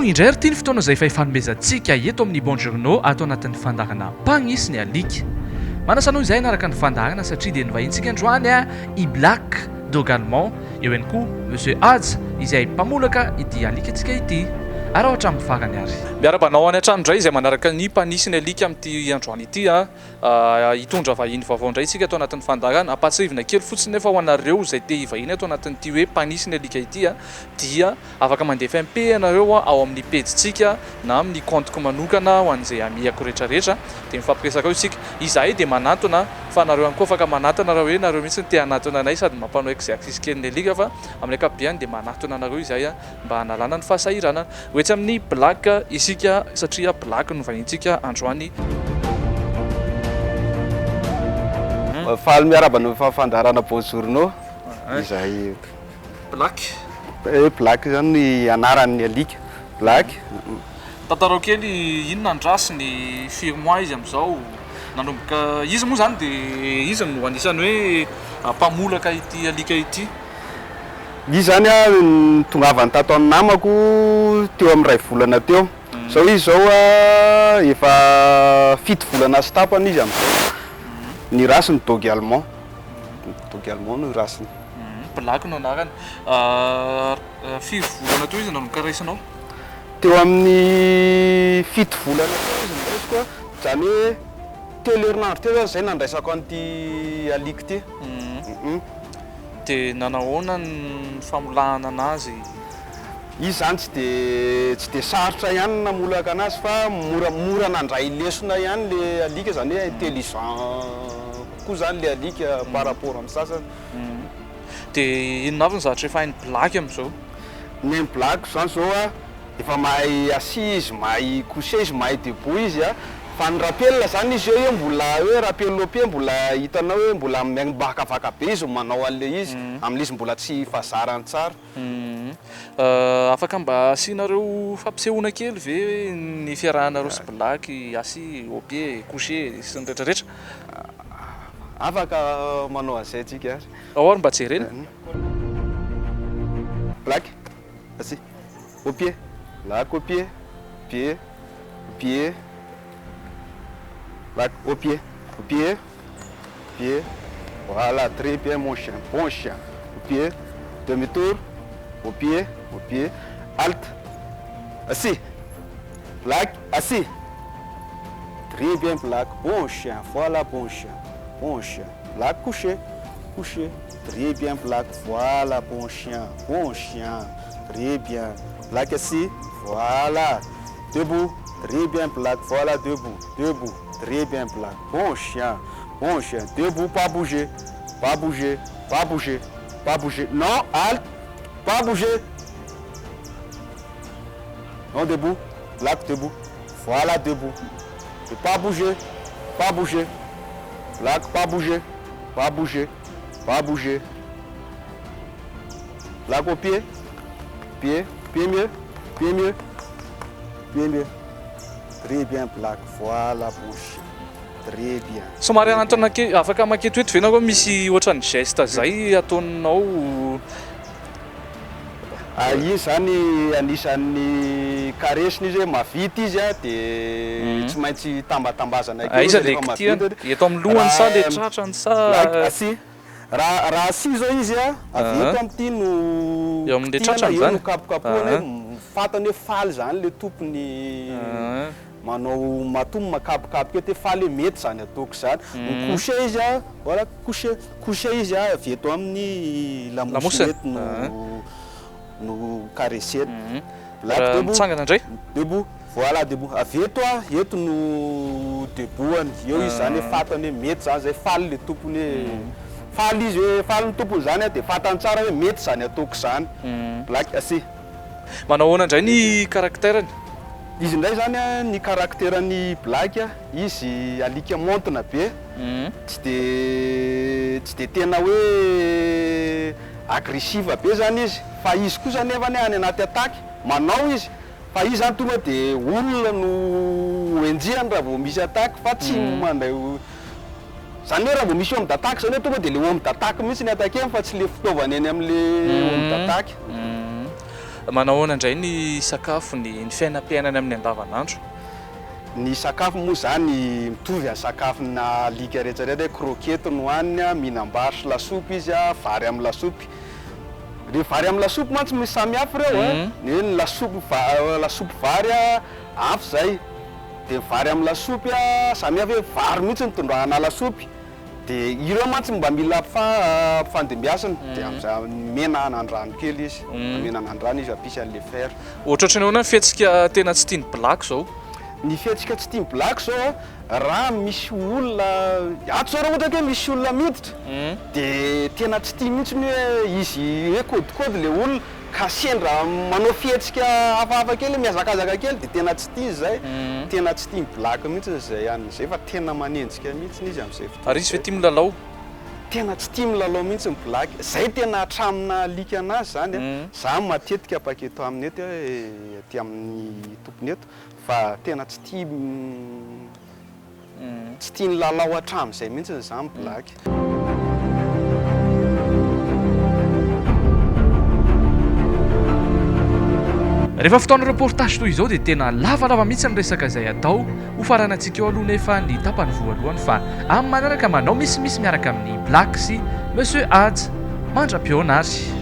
Indray ary ity ny fotoana izay efa ifanomezantsika eto amin'ny Bonjourno ato anatin'ny fandaharana Mpagnisy ny alika. Manasa anao izahay hanaraka ny fandaharana satria dia novahintsika androany i Black Dog Allemand, eo ihany koa Monsieur Haja izay mpamolaka ity alikantsika ity. Araho hatramin'ny farany ary. Miarahaba anao any an-trano indray izay manaraka ny Mpanisy ny alika amin'ity androany ity. Hitondra vahiny vaovao indray isika ato anatin'ny fandaharana. Ampahatsiahivina kely fotsiny nefa ho anareo izay te hivahiny ato anatin'ity hoe Mpanisy ny alika ity dia afaka mandefa MP ianareo ao amin'ny pejintsika na amin'ny compte-ko manokana ho an'izay amiako rehetrarehetra dia mifampiresaka ao isika. Izahay dia manantona fa nareo ihany koa afaka manantona raha hoe nareo mihitsy no te hanantona anay sady mampanao exercice kely ny alika fa amin'ny ankapobeny dia manantona anareo izahay mba hanalana ny fahasahiranana. Ho etsy amin'ny Black isika satria Black no vahintsika androany. Faly miarahaba anao fandaharana Bonjourno izahay. Black. Eh, Black zany ny anaran'ny alika. Black. Tantarao kely inona ny race-ny, firy mois izy amin'izao, nanomboka, izy moa zany dia izy no anisan'ny hoe mpamolaka ity alika ity. Izy zany a, nitongavany tato amin'ny namako teo amin'ny iray volana teo. Zao izy zao a, efa fito volana sy tapany izy amin'izao. Ny race-ny dogue allemand. Dogue allemand no race-ny. Black no anarany. Firy volana teo izy nanomboka raisinao? Teo amin'ny fito volana teo izy noraisiko, izany hoe telo herinandro teo zany izay nandraisako an'ity alika ity. Dia nanahoana ny famolahana anazy? Izy izany tsy dia tsy dia sarotra ihany ny namolaka anazy fa mora mora nandray lesona ihany le alika, izany hoe intelligent kokoa izany le alika par rapport amin'ny sasany. Dia inona avy ny zavatra efa hain'i Black amin'izao? Ny hain'i Black izany izao a, efa mahay assis izy, mahay couché izy, mahay debout izy a, fa ny rappel izany izy eo eo mbola hoe rappel au pied mbola hitanao hoe mbola miambakavaka be izy manao an'ilay izy, amin'ilay izy mbola tsy fahazarany tsara. Afaka mba asianareo fampisehoana kely ve ny fiarahanareo sy Black, assis, au pied, couché sy ny retraretra? Afaka manao an'izay tsika ary. Ao ary mba jerena. Black, assis, au pied, Black au pied, pied, pied, Black au pied, au pied, pied, voilà très bien mon chien, bon chien, au pied, demi tour, au pied, au pied, halte, assis, Black, assis. Très bien Black, bon chien, voilà bon chien, bon chien, Black couché, couché, très bien Black, voilà bon chien, bon chien, très bien, Black assis, voilà, debout, très bien Black, voilà debout, debout, très bien Black, bon chien, bon chien, debout, pas bouger, pas bouger, pas bouger, pas bouger, non, halte, pas bouger, non debout, Black debout. Voilà debout. Et pas bouger. Pas bouger. Black, pas bouger. Pas bouger. Pas bouger. Black au pied. Pied. Pied mieux. Pied mieux. Pied mieux. Très bien Black. Voilà bon chien. Très bien. Somary hanantona kely, afaka maketo eto ve nareo misy ohatran'ny geste zay ataonao? Ah izy zany anisan'ny caresse-ny izy hoe mavita izy a de tsy maintsy tambatambazana kely Aiza izy le rehefa kitihana? mavita Eto amin'ny lohany sa le raha tratrany sa? Like assis raha raha assis zao izy a avy eto amin'ity no Eo amin'le kitihana tratrany eo zany? no kapokapohana hoe fantany hoe faly zany le tompony Manao matoa makapokapoka eo te faly hoe mety zany ataoko zany. Mi coucher izy a, voilà coucher, coucher izy a avy eto amin'ny lamosiny eto no no caresser-ny. Black Raha debout, mitsangana indray? debout, voilà debout. Avy eto a, eto no debout-any, eo izy zany hoe fantany hoe mety zany zay, faly le tompony hoe, faly izy hoe faly ny tompony zany a de fantany tsara hoe mety zany ataoko zany. Black assis. Manao ahoana indray ny caractère-ny? Izy indray zany a, ny caractère-n'i Black, izy alika maontina be, tsy de tsy de tena hoe agressive be zany izy, fa izy kosa nefany any anaty attaque, manao izy, fa izy zany tonga de olona no enjehany raha vao misy attaque fa tsy mandray Zany hoe raha vao misy homme d'attaque zany hoe tonga de le homme d'attaque mihitsy ny attaquer-ny fa tsy le fitaovany eny amle homme d'attaque. Manao ahoana indray ny sakafony, ny fiainam-piainany amin'ny andavanandro? Ny sakafo moa izany mitovy amin'ny sakafona alika rehetra rehetra hoe croquette no haniny, mihinam-bary sy lasopy izy, vary amin'ny lasopy. Ireo vary amin'ny lasopy mantsy misy samy hafa ireo a, ny hoe ny lasopy lasopy vary hafa izay, dia ny vary amin'ny lasopy samy hafa hoe vary mihitsy no tondrahana lasopy, dia ireo mantsy mba mila ampifandimbiasina, dia amin'izay omena anandrano kely izy, omena anandrano izy hampisy an'ilay fer. Ohatrohatran'ny ahoana ny fihetsika tena tsy tian'i Black izao? Ny fihetsika tsy tian'i Black izao a, raha misy olona, ato izao raha ohatra ka hoe misy olona miditra, dia tena tsy tia mihitsy ny hoe izy hoe kôdikôdy ilay olona, ka sendra manao fihetsika hafahafa kely, mihazakazaka kely dia tena tsy tia izay, tena tsy tian'i Black mihitsy izay anona izay fa tena manenjika mihitsy izy amin'izay fotoana Ary izy ve izay. tia milalao? Tena tsy tia milalao mihitsy ny Black, zay tena hatramin'ny naha alika anazy zany a, za matetika mpaketo aminy eto aty amin'ny tompony eto fa tena tsy tia tsy tia nilalao hatramin'izay mihitsy zany Black. Rehefa fotoana reportage toy izao dia tena lavalava mihitsy ny resaka izay atao. Ho faranantsika eo aloha nefa ny tapany voalohany fa amin'ny manaraka manao misimisy miaraka amin'i Black sy Monsieur Haja. Mandra-pihaona ary.